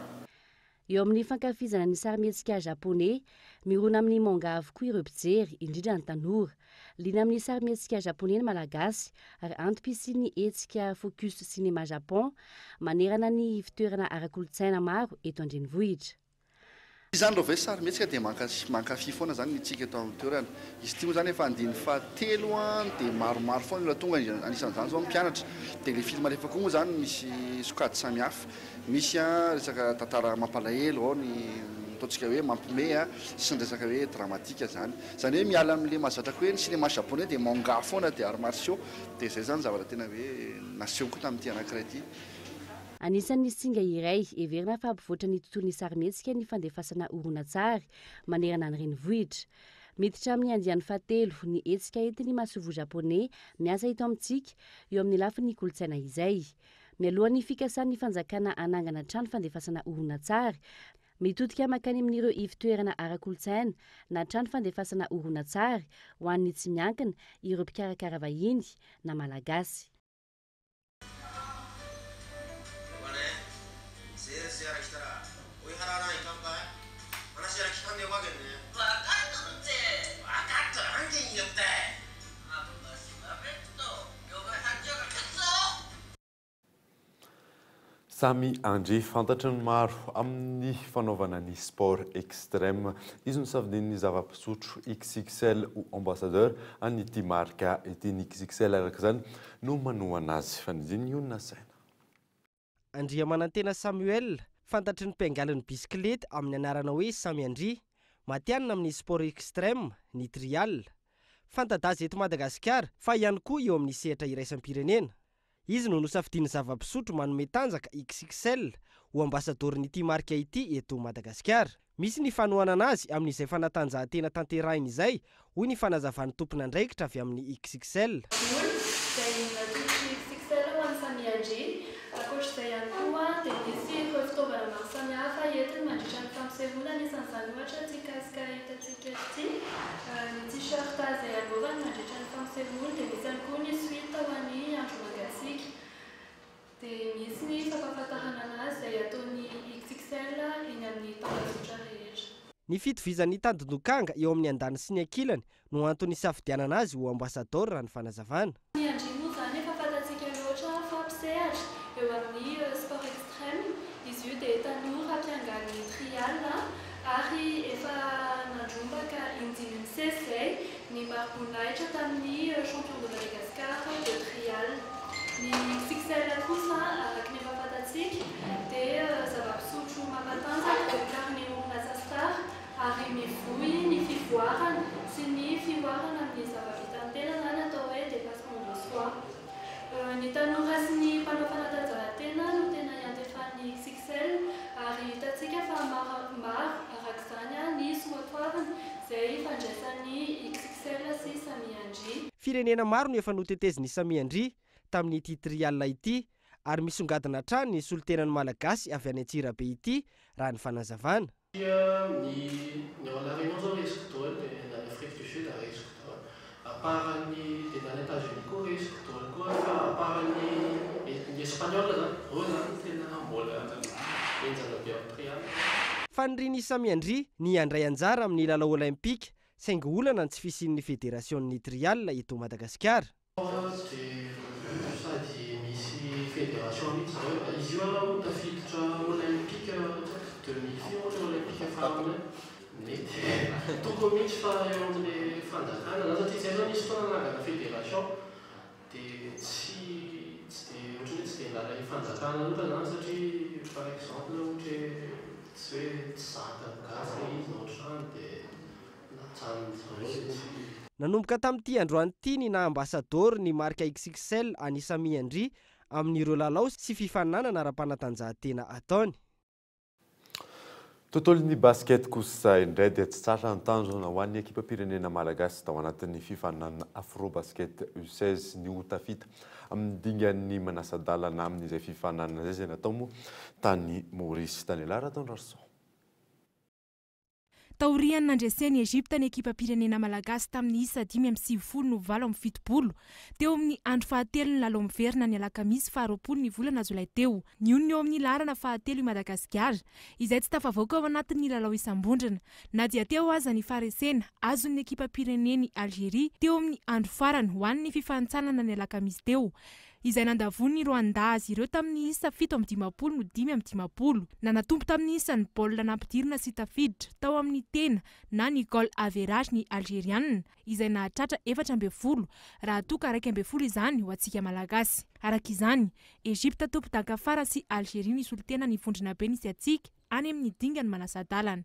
Eo amin'ny fankafizana ny sarimihetsika japoney, mirona amin'ny manga avokoa ireo mpijery, indrindra ny tanora. Liana amin'ny sarimihetsika japoney ny malagasy ary antom-pisian'ny hetsika Focus Cinéma Japon manerana ny fitoerana ara-kolontsaina maro eto an-drenivohitra. Izany raha ve sarimihetsika dia mankafy foana zany ny tsika eto amin'ny toerana. Izy ity moa zany efa andiny fahatelo dia maromaro foana olona tonga, anisan'izany zao mpianatra. Dia le film alefa koa moa zany misy sokajy samihafa. Misy resaka tantara mampalahelo ao ny ataontsika hoe mampime sy ny resaka hoe dramatique zany. Zany hoe miala amin'le mahazatra koa hoe ny cinéma japonais dia manga foana dia arts martiaux. Dia izay zany zavatra tena hoe naseho koa tamin'ity anankiray ity. Anisan'ny singa iray heverina fa hampivoatra ny tontolon'ny sarimihetsika ny fandefasana horonantsary manerana ny renivohitra. Miditra amin'ny andiany fahatelo ny hetsika entin'ny masoivoho japoney miasa eto amintsika eo amin'ny lafin'ny kolontsaina izay. Mialohan'ny fikasan'ny fanjakana hanangana trano fandefasana horonantsary, mitodika mankany amin'ireo ivontoerana ara-kolontsaina na trano fandefasana horonantsary ho an'ny tsy miankina ireo mpikarakara vahiny na malagasy. Samy Andry, fantatry ny maro amin'ny fanaovana ny sport extrême. Izy no safidian'ny zava-pisotro XXL ho ambassadeur an'ity marika ity. Ny XXL araka izany no manohana azy. Fanidin'ny olona saina. Andriamanantena Samuel, fantatry ny mpiangaly ny bisikilety amin'ny anarana hoe Samy Andry. Matihanina amin'ny sport extrême, ny trial. Fanta-daza eto Madagasikara fa ihany koa eo amin'ny sehatra iraisam-pirenena. Izy no nosafidian'ny zava-pisotro manome tanjaka XXL ho ambasadaorin'ity marika ity eto Madagasikara. Misy ny fanohanana azy amin'izay fanatanjahantena tanterahiny izay, hoy ny fanazavan'ny tompon'andraikitra avy amin'ny XXL. Vola izay natolotry XXL ho an'i Samy Andry. Ankoatra izay ihany koa dia nisy ireo fitaovana maro samihafa entiny mandritra ny fampisehoana, anisan'izany ohatra ity casque hitantsika eto ity, ny t-shirt izay anaovany mandritra ny fampisehoana, dia misy ihany koa ny suite ho an'ny andro mangatsiaka. Dia misy ny fampahafantarana anazy izay ataon'ny XXL eny amin'ny tambajotra rehetra. Ny fitovizan'ny tandindokanga eo amin'ny andaniny sy ny ankilany no antony isafidianana azy ho ambasadaoro raha ny fanazavana. Ny Andria moa izany efa fantatsika loatra fa mpisehatra eo amin'ny sport extreme, izy io dia tanora mpiangaly ny trial ary efa nandrombaka in-dimy misesy izay ny mari-boninahitra tamin'ny champion de Madagascar de trial. Ny XXL kosa araka ny efa fantatsika dia zava-pisotro mampatanjaka vokarin'ny orinasa Star ary mivoy ny fivoarana sy ny fihoarana amin'ny zava-bitan'ny tena na ny atao hoe dépassement de soi. Ny tanora sy ny mpanao fanatanjahantena no tena iantefan'ny XXL ary hitantsika fa maro araka izany ny soatoavina izay ifandraisan'ny XXL sy Samia Andria. Firenena maro no efa notetezin'i Samia Andria tamin'ity trial ity ary misongadina hatrany ny solontenan'ny Malagasy avy any Antsirabe ity raha ny fanazavana. Satria ny ny ao La Réunion zao resiko daholo dia ny any Afrique du Sud resiko daholo. À part ny dia ny any Etats-Unis koa resiko daholo koa fa à part ny ny espagnol zany, ireo zany no tena mbola henjana be amin'ny trial. Fanirian'i Samy Andria ny handray anjara amin'ny lalao Olaimpika saingy olana ny tsy fisian'ny federasion'ny trial eto Madagasikara. Dia sady misy fédération mihitsy zareo e. Izy io aloha tafiditra olympique tsy haiko 2000 firy moa le olympique farany eo. Mety tokony mihitsy fa eo amin'le fanjakana zany satria zay zao nisy fotoana nanangana fédération dia tsy tsy dia ohatran'ny hoe tsy dia nalain'ny fanjakana loatra zany satria par exemple ohatra hoe tsy hoe tsy zakan'ny gasy le izy na ohatr'izany dia najanon'ny zareo dia tsy Nanomboka tamin'ity androany ity ny naha ambasadaoro ny marika XXL an'i Samia Andria amin'ireo lalao sy fifaninanana ara-panatanjahantena ataony. Tontolon'ny basket kosa indray dia tsy tsara ny tanjona ho an'ny ekipam-pirenena malagasy tao anatin'ny fifaninanana Afrobasket U16 ny ho tafita amin'ny dingan'ny manasa-dalana amin'izay fifaninanana izay izay natao moa tany Maorisy. Tany Lara Tondrarison. Taorian'ny nandresen'i Egypta ny ekipam-pirenena malagasy tamin'ny isa 95 no 78, teo amin'ny andro fahatelon'ny lalao miverina ny alakamisy faharoapolo ny volana jolay teo. Nionona eo amin'ny laharana fahatelo i Madagasikara, izay tsy tafavoaka ao anatin'ny lalao isam-bondrona, na dia teo aza ny faharesena azon'ny ekipam-pirenen'i Algeria teo amin'ny andro farany ho an'ny fifanintsanana ny alakamisy teo. izay nandavoan'ny Rwanda azy ireo tamin'ny isa 57 no 55. Nanatombo tamin'ny isan'ny baolina nampidirina sy tafiditra tao amin'ny tena na ny goal average ny Algeriana, izay nahatratra 14, raha toa ka 11 izany ho antsika Malagasy. Araka izany, Egypta tompon-daka farany sy Algeria nisolo tena ny vondrona B nisy antsika any amin'ny dingan'ny manasa-dalana.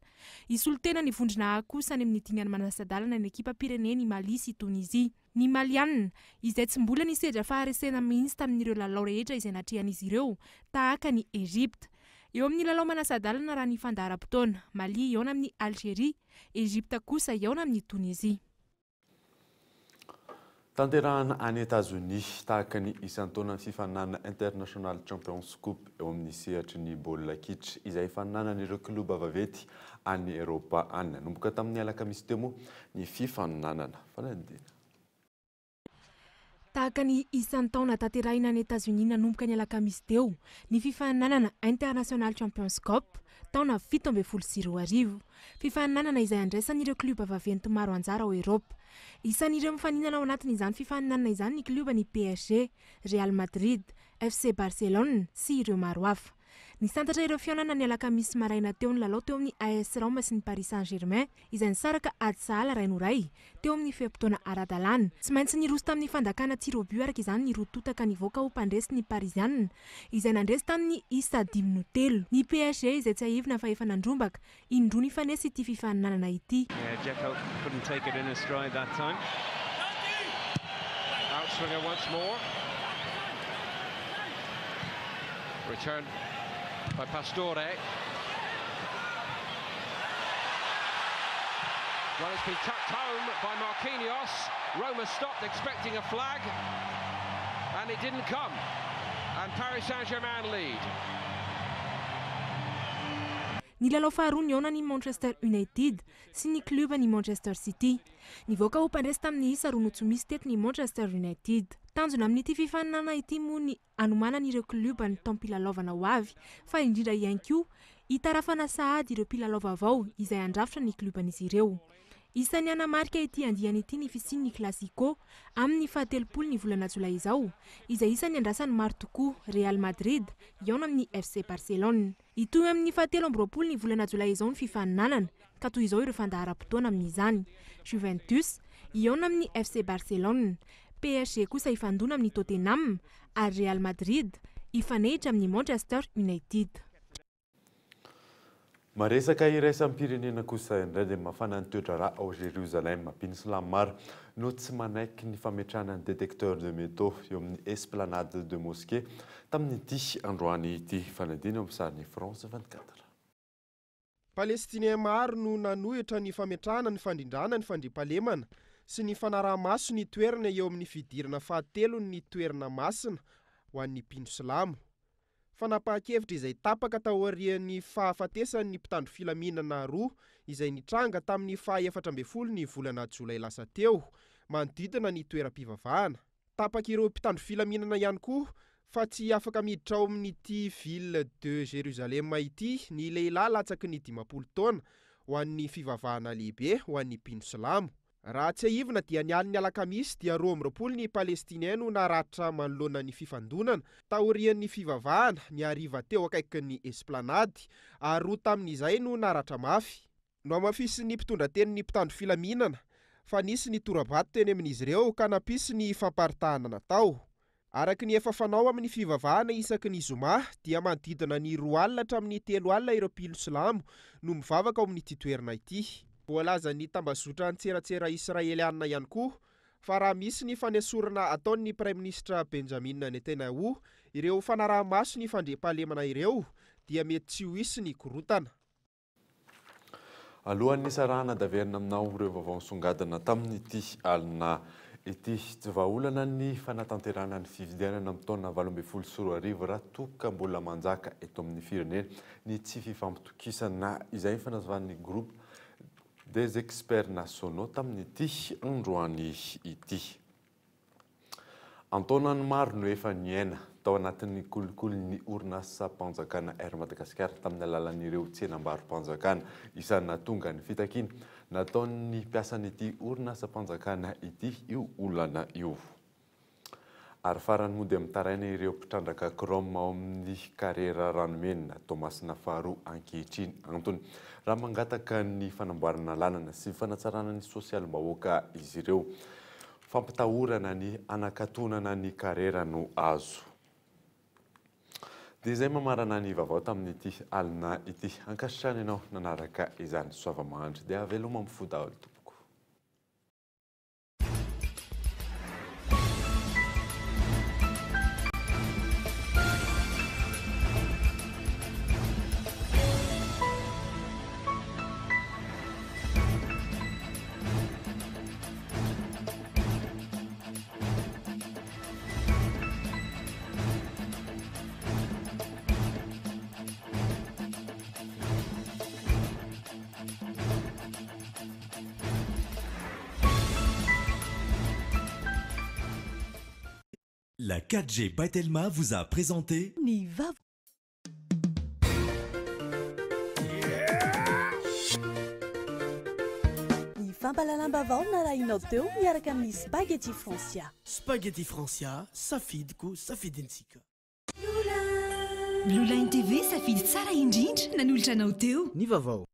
Hisolo tena ny vondrona A kosa any amin'ny dingan'ny manasa-dalana ny ekipam-pirenen'i Mali sy Tonizia. Ny Malianina, izay tsy mbola nisedra faharesena mihitsy tamin'ireo lalao rehetra izay natrehan'izy ireo, tahaka an'i Egypta. Eo amin'ny lalao manasa-dalana raha ny fandaharam-potoana, Mali hihaona amin'i Algeria, Egypta kosa hihaona amin'i Tonizia. Tanterahana any Etazonia, tahaka ny isan-taona ny fifaninanana International Champions Cup eo amin'ny sehatry ny baolina kitra, izay ifaninanan'ireo klioba vaventy any Eropa any. Nanomboka tamin'ny alakamisy teo moa ny fifaninanana. Fanadihadiana. Tahaka ny isan-taona tanterahina any Etazonia nanomboka ny alakamisy teo ny fifaninanana International Champions Cup taona 2017. Fifaninanana izay andraisan'ireo klioba vaventy maro anjara ao Eropa. Isan'ireo mifaninana ao anatin'izany fifaninanana izany ny klioban'ny PSG, Real Madrid, FC Barcelone sy ireo maro hafa. Nisantatra ireo fihaonana ny alakamisy maraina teo ny lalao teo amin'ny AS Roma sy ny Paris Saint-Germain, izay nisaraka ady sahala iray no iray, teo amin'ny fe-potoana ara-dalàna. Tsy maintsy niroso tamin'ny fandakana tir au but araka izany ny roa tonta ka nivoaka ho mpandresy ny Parizianina, izay nandresy tamin'ny isa dimy no telo. Ny PSG izay tsiahivina fa efa nandrombaka indroa nifanesy ity fifaninanana ity. Yeah, couldn't take it in his stride that time. Outswinger once more. Return by Pastore. Well, it's been tucked home by Marquinhos. Roma stopped expecting a flag, and it didn't come. And Paris Saint-Germain lead. Ny lalao faharoa nihaonan'ny Manchester United sy ny klioban'ny Manchester City. Nivoaka ho mpandresy tamin'ny isa roa no tsy misy teto ny Manchester United. Tanjona amin'ity fifaninanana ity moa ny hanomanana ireo klioba ny taom-pilalaovana ho avy fa indrindra ihany koa hitarafana sahady ireo mpilalao vaovao izay handrafitra ny klioban'izy ireo. Isan'ny hanamarika ity andiany ity ny fisian'ny Clasico amin'ny fahatelopolo ny volana jolay izao, izay isan'ny andrasan'ny maro tokoa, Real Madrid hihaona amin'ny FC Barcelone. Hitohy amin'ny fahatelo amby 20 ny volana jolay izao ny fifaninanana, ka toy izao ireo fandaharam-potoana amin'izany. Juventus hihaona amin'ny FC Barcelone, PSG kosa hifandona amin'ny Tottenham ary Real Madrid hifanehitra amin'ny Manchester United. Maresaka iraisam-pirenena kosa indray dia mafana ny toe-draharaha ao Jérusalem. Mpino silamo maro no tsy manaiky ny fametrahana ny détecteur de métaux eo amin'ny esplanade de mosquée tamin'ity androany ity. Fanadino eo amin'ny sarin'ny France 24. Palestinien maro no nanohitra ny fametrahana ny fandrindrana ny fandriampahalemana sy ny fanaraha-maso ny toerana eo amin'ny fidirana fahatelo ny toerana masina ho an'ny mpino silamo. Fanapahan-kevitra izay tapaka taorian'ny fahafatesan'ny mpitandro filaminana roa izay nitranga tamin'ny faha-14 ny volana jolay lasa teo manodidina ny toeram-pivavahana. Tapaka ireo mpitandro filaminana ihany koa fa tsy afaka miditra ao amin'ity ville de Jérusalem ity ny lehilahy latsaky ny 50 taona ho an'ny fivavahana lehibe ho an'ny mpino silamo. Raha tsiahivina dia ny alin'ny alakamisy dia 22 ny palestinien no naratra manoloana ny fifandonana taorian'ny fivavahana ny hariva teo akaikin'ny esplanade ary roa tamin'izay no naratra mafy. Nohamafisin'ny mpitondra tenin'ny mpitandro filaminana fa nisy ny tora-bato teny amin'izy ireo ka nampisy ny famparitahana natao. Araka ny efa fanao amin'ny fivavahana isaky ny zoma dia manodidina ny 20 hatramin'ny 30 ireo mpino silamo no mivavaka ao amin'ity toerana ity. Voalazan'ny tambazotra an-tseratsera israelianina ihany koa fa raha misy ny fanesorana ataon'ny praiminisitra Benjamin Netanyahu ireo fanaraha-maso ny fandriampahalemana ireo dia mety tsy ho hisy ny korontana. Alohan'ny sarahana daverina aminao ireo vaovao nisongadina tamin'ity alina ity. Tsy vahaolana ny fanatanterahana ny fifidianana amin'ny taona 2018 raha toa ka mbola manjaka eto amin'ny firenena ny tsy fifampitokisana, izay fanazavan'ny groupe des experts nationaux tamin'ity androany ity. Antaonany maro no efa niaina tao anatin'ny kolikolin'ny orinasam-panjakana Air Madagascar tamin'ny alalan'ireo tsenambaro-panjakana. Isan'ny nahatonga ny fitakiana nataon'ny mpiasan'ity orinasam-panjakana ity io olana io. Ary farany moa dia mitaraina ireo mpitrandraka chrome ao amin'ny carrière Ranomena Toamasina faharoa ankehitriny. Antony raha mangataka ny fanamboarana lalana sy fanatsarana ny sosialim-bahoaka izy ireo. Fampitahorana ny hanakatonana ny carrière no azo. Dia izay mamarana ny vaovao tamin'ity alina ity. Ankasitrahana ianao nanaraka izany. Soava-mahandry dia veloma mifoha daholo tompoko. La 4G by Telma vous a présenté Ny vav Ny fampahalalam-baovao narahinao teo miaraka amin'ny Spaghetti Francia. Spaghetti Francia, safidiko, safidintsika. Blue Line TV safidy tsara indrindra nanolotra anao teo. Ny vaovao.